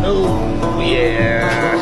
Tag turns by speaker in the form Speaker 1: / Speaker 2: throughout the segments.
Speaker 1: Oh yeah.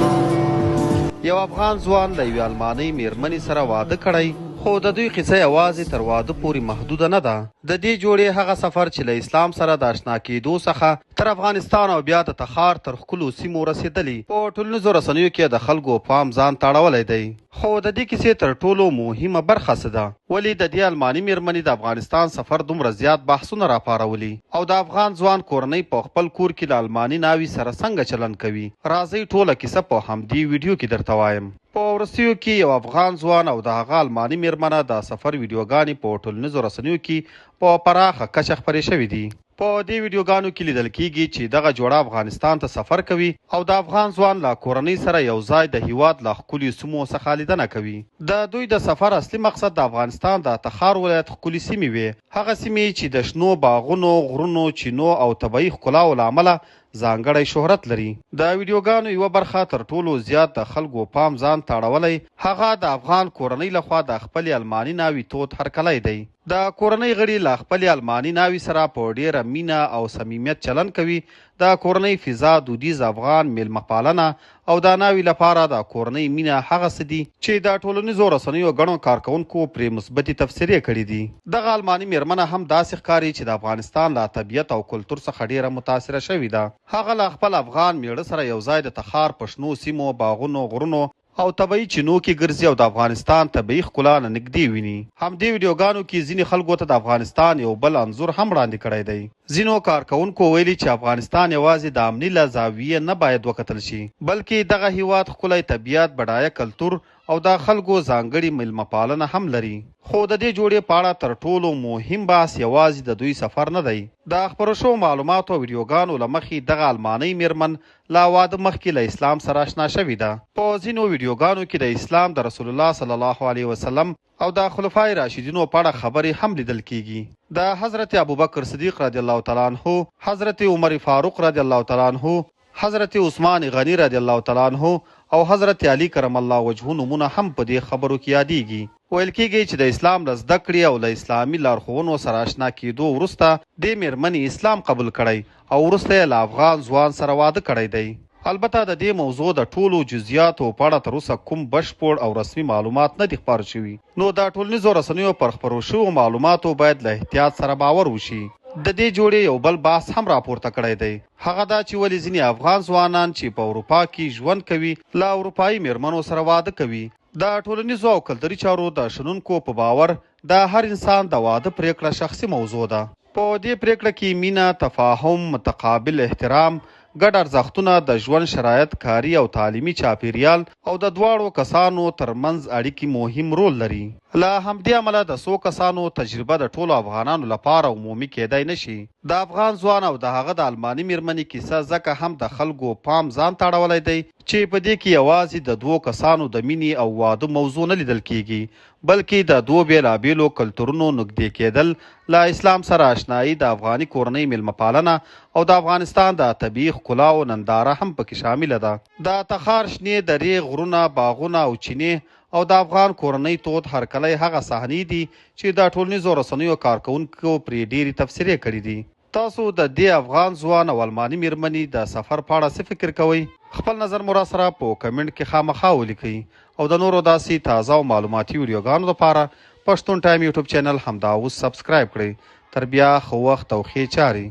Speaker 2: یو افغان ځوان له یوې المانۍ میرمنې سره واده کړی، خو د دوی قصه یوازې تر واده پورې محدوده نه ده. د دې جوړې هغه سفر چې له اسلام سره د اشنا کېدو څخه تر افغانستان او بیا د تخار تر ښکلو سیمو رسېدلی، په ټولنیزو رسنیو کې د خلکو پام ځان ته اړولی دی. خو د دې کیسې تر ټولو مهمه برخه څه ده؟ ولې د دې الماني میرمنې د افغانستان سفر دومره زیات بحثونه راپارولي؟ او د افغان ځوان کورنۍ په خپل کور کې له الماني ناوي سره څنګه چلند کوي؟ راځئ ټوله کیسه په همدې ویډیو کې درته وایم. په وروستیو کې یو افغان ځوان او د هغه الماني میرمنه د سفر ویډیوګانې په ټولنیزو رسنیو کې په پراخه کچه خپرې شوې دي. په دې ویډیوګانو کې لیدل کیږي چې دغه جوړه افغانستان ته سفر کوي او د افغان ځوان له کورنۍ سره یو ځای د هیواد له ښکلیو سیمو څخه لیدنه کوي. د دوی د سفر اصلي مقصد د افغانستان د تخار ولایت ښکلې سیمې وې، هغه سیمې چې د شنو باغونو، غرونو، چینو او طبیعي ښکلاوو له امله ځانګړی شهرت لري. د ویډیوګانو یوه برخه تر ټولو زیات د خلکو پام ځان ته اړولی، هغه د افغان کورنۍ لخوا د خپلې الماني ناوې تود هرکلی دی. د کورنۍ غړي له خپلې الماني ناوې سره په ډېره مینه او صمیمیت چلند کوي. د کورنۍ فضا، دودیز افغان میلمه پالنه او د ناوې لپاره د کورنۍ مینه هغه څه دي چې د ټولنیزو رسنیو ګڼو کارکوونکو پرې مثبتې تبصرې کړې دي. دغه الماني میرمنه هم داسې ښکاري چې د افغانستان له طبیعت او کلتور څخه ډېره متاثره شوې ده. هغه له خپل افغان میړه سره یو ځای د تخار په شنو سیمو، باغونو، غرونو او طبعي چینو کې ګرځي او د افغانستان طبعي ښکلا له نږدې ویني. همدې ویډیوګانو کې ځینې خلکو ته د افغانستان یو بل انځور هم وړاندې کړی دی. ځینو کارکوونکو ویلي چې افغانستان یوازې د امني له زاویې نه باید وکتل شي، بلکې دغه هیواد ښکلی طبیعت، بډایه کلتور او د خلکو ځانګړې میلمه پالنه هم لري. خو د دې جوړې په اړه تر ټولو مهم بحث یوازې د دوی سفر نه دی. د خپرو شوو معلوماتو او ویډیوګانو له مخې دغه المانۍ میرمن له واده مخکې له اسلام سره اشنا شوې ده. په ځینو ویډیوګانو کې د اسلام، د رسول الله صلی الله علیه وسلم او د خلفای راشدینو په اړه خبرې هم لیدل کیږي. د حضرت ابوبکر صدیق رضی الله تعالی عنه، حضرت عمر فاروق رضی الله تعالی عنه، حضرت عثمان غني رضی الله تعالی عنه او حضرت علي کرم الله وجهه نومونه هم په دې خبرو کې یادیږي. ویل کیږي چې د اسلام له زده کړې او له اسلامي لارښوونو سره اشنا کیدو وروسته دې میرمنې اسلام قبول کړی او وروسته یې له افغان ځوان سره واده کړی دی. البته د دې موضوع د ټولو جزییاتو په اړه تر اوسه کوم بشپړ او رسمي معلومات نه دي خپاره شوي، نو د ټولنیزو رسنیو پر خپرو شوو معلوماتو باید له احتیاط سره باور وشي. د دې جوړې یو بل بحث هم راپورته کړی دی، هغه دا چې ولې ځینې افغان ځوانان چې په اروپا کې ژوند کوي، له اروپايي مېرمنو سره واده کوي. د ټولنیزو او کلتوري چارو د شنونکو په باور، د هر انسان د واده پرېکړه شخصي موضوع ده. په دې پرېکړه کې مینه، تفاهم، متقابل احترام، ګډ ارزښتونه، د ژوند شرایط، کاري او تعلیمي چاپېریال او د دواړو کسانو تر منځ اړیکې مهم رول لري. له همدې امله د څو کسانو تجربه د ټولو افغانانو لپاره عمومي کېدای نه شي. د افغان ځوان او د هغه د الماني مېرمنې کیسه ځکه هم د خلکو پام ځان ته اړولی دی چې په دې کې یوازې د دوو کسانو د مینې او واده موضوع نه لیدل کېږي، بلکې د دوو بېلابېلو کلتورونو نږدې کېدل، له اسلام سره اشنايي، د افغاني کورنۍ مېلمه پالنه او د افغانستان د طبیعي ښکلاوو ننداره هم پکې شامله ده. د تخار شنې درې، غرونه، باغونه او چینې او د افغان کورنۍ تود هرکلی هغه صحنې دي چې د ټولنیزو رسنیو کارکوونکو پرې ډېرې تبصرې کړې دي. تاسو د دې افغان ځوان او الماني مېرمنې د سفر په اړه څه فکر کوئ؟ خپل نظر مو راسره په کمنټ کې خامخا ولیکئ او د نورو داسې تازه او معلوماتي ویډیوګانو لپاره پښتون ټایم یوټیوب چینل همدا اوس سبسکرایب کړئ. تر بیا ښه وخت او ښې چارې.